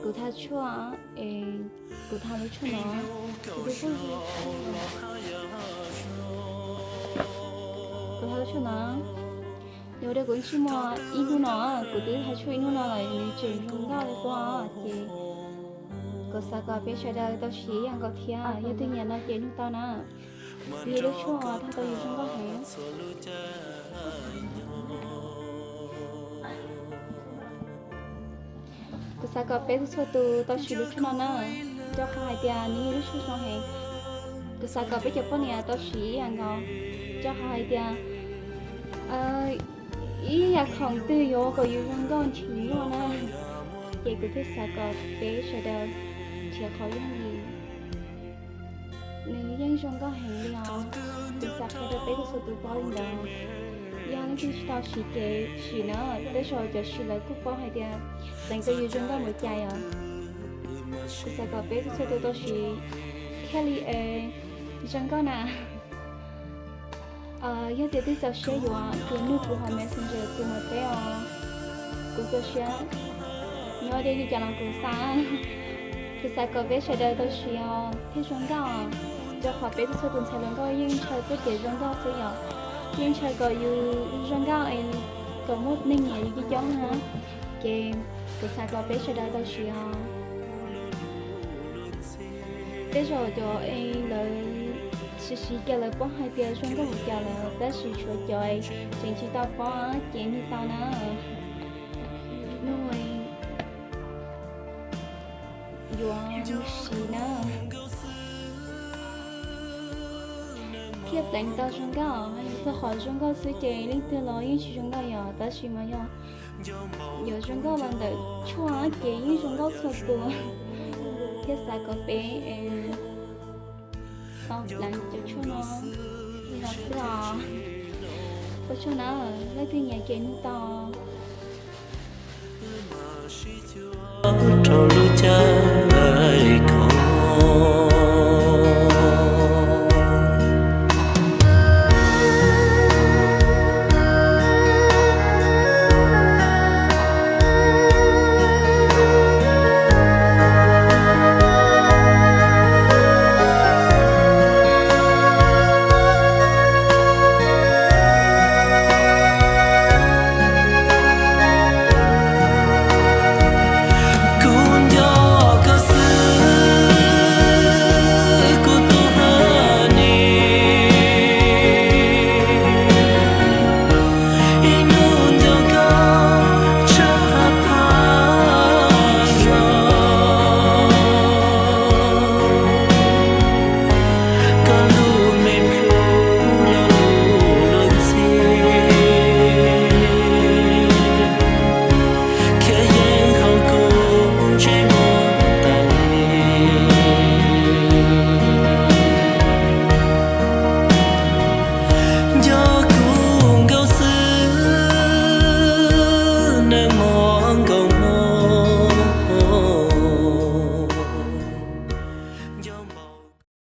Kuv tha tshuaj, kuv tha lub tshuaj no, kuv twb, kuv tha lub tshuaj no, yog ua rau kuv ntsej muag ib hnub no, kuv twb tha tshuaj ib hnub no lawm nws tseem zoo nkauj li qub, ces kuv xav kom peb sawv daws tau siv ib yam nkaus thiab, yog tus nyiam no ces nug tau na. Yog lub tshuaj tha tau yus zoo nkauj heev. Kuv xav kom peb txhua tus tau siv lub tshuaj no na, rau qhov hais tias nws yog lub tshuaj zoo heev. Kuv xav kom peb cov poj niam tau siv ib yam nkaus, rau qhov hais tias ib yam khoom twg yuav ua kom yus zoo nkauj nrhiav luaj na, ces kuv thiaj xav kom peb sawv daws nrhiav qhov yooj yim. Nws yeej zoo nkauj heev li os. Kuv xav qhia rau peb txhua tus paub li ntawd. Yog leej twg tsis tau siv ces siv na, tej zaum cov siv lawm kuj paub hais tias pleev rau yus zoo nkauj npaum cas yom. Kuv xav kom peb txhua tus tau siv thiaj li zoo nkauj na. Yog tias twg txaus siab yuav ces nug kuv hauv Messenger tus mas peb os. Kuv txaus siab, nyob deb li cas los kuv xav. Kuv xav kom peb sawv daws tau siv os thiaj zoo nkauj, rau qhov peb txhua tus ntxhais hluas nkauj yeej ntshaw txoj kev zoo nkauj xwb yom. Yeej ntshaw kom yus zoo nkauj, kom muaj neeg nyiam yus coob coob na. Ces kuv xav kom peb sawv daws tau siv os. Tej zaum cov es lawv siv siv ces lawv paub hais tias zoo nkauj npaum cas lawm, tab sis tshuav cov es tseem tsis tau paub ces nug tau na. Nug yuav siv na, thiaj pleev tau zoo nkauj. Yog txog qhov zoo nkauj xwb ces leej twg los yeej tsis zoo nkauj yom, tab sis mas yog yuav zoo nkauj los ntawm tshuaj ces yeej zoo nkauj txhua tus. Thiaj xav kom peb tau pleev cov tshuaj no li no xwb os. Ua tsaug na, leej twg nyiam ces nug tau. Rau lub caij